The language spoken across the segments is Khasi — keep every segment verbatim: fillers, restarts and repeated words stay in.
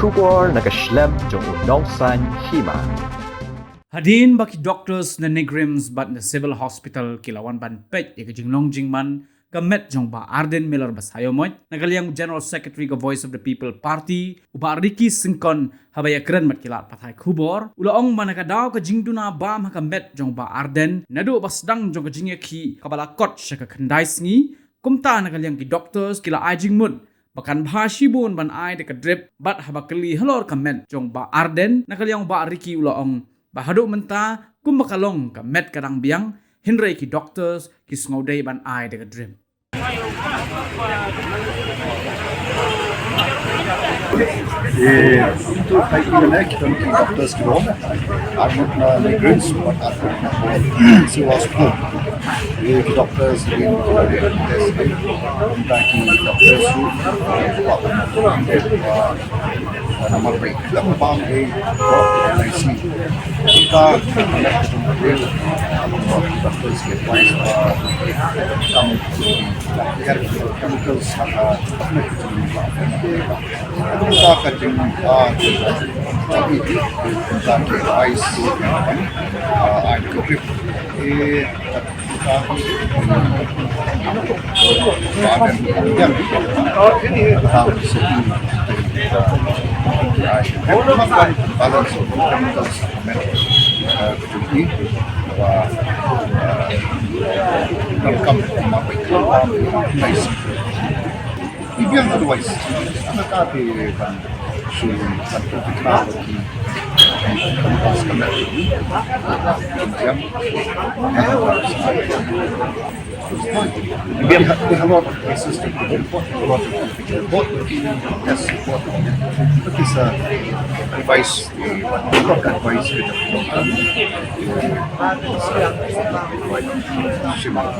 Khubor na ka shlem jong u Nongsaiñ Hima. Hadien ba ki doctors na NEIGRIHMS bad na Civil Hospital ki la wan ban peit ïa ka jinglong jingman ka met jong Bah Ardent Miller Basaiawmoit, na ka liang u General Secretary ka Voice of the People Party, u Bah Ricky Syngkon, haba ïakren bad ki lad pathai khubor, u la ong ba na ka daw ka jingduna bam ha ka met jong Bah Ardent naduh ba sdang jong ka jingïakhih kaba la kot sha ka khyndai sngi. Kumta na ka liang ki doctors ki la ai jingmut ba kan bha shibun ban ai da ka drip bad haba kylli halor ka met jong Bah Ardent, na ka liang Bah Ricky u la ong ba haduh mynta kumba ka long ka met ka dang biang, hynrei ki doctors ki sngewdei ban ai da ka drip. Eh, untuk kai ki ne kita ki doctors ki rom. Armut na migrants buat armut na buat siwa sepuluh. Eh, ki doctors ki kita ki doctors tu. Nama baik. Lama bang eh, buat na isi. Kita kita doctors ki advice. Kamu chemicals saka. Kita ka jing, ah, kita ki ice, ah, ain ka grip. Eh, kita ki, ah, yang, ah, balance of chemicals, ah, ka jing, ah, ah, kam, kam, kam, ice. Ibiang otherwise, ana ka te ban su ban tu kita ki kan pas kan tu. Ibiang. Ibiang. We have a lot of cases to report, a lot of report, yes, report. But it's a advice, not advice. Shima.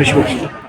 Shima.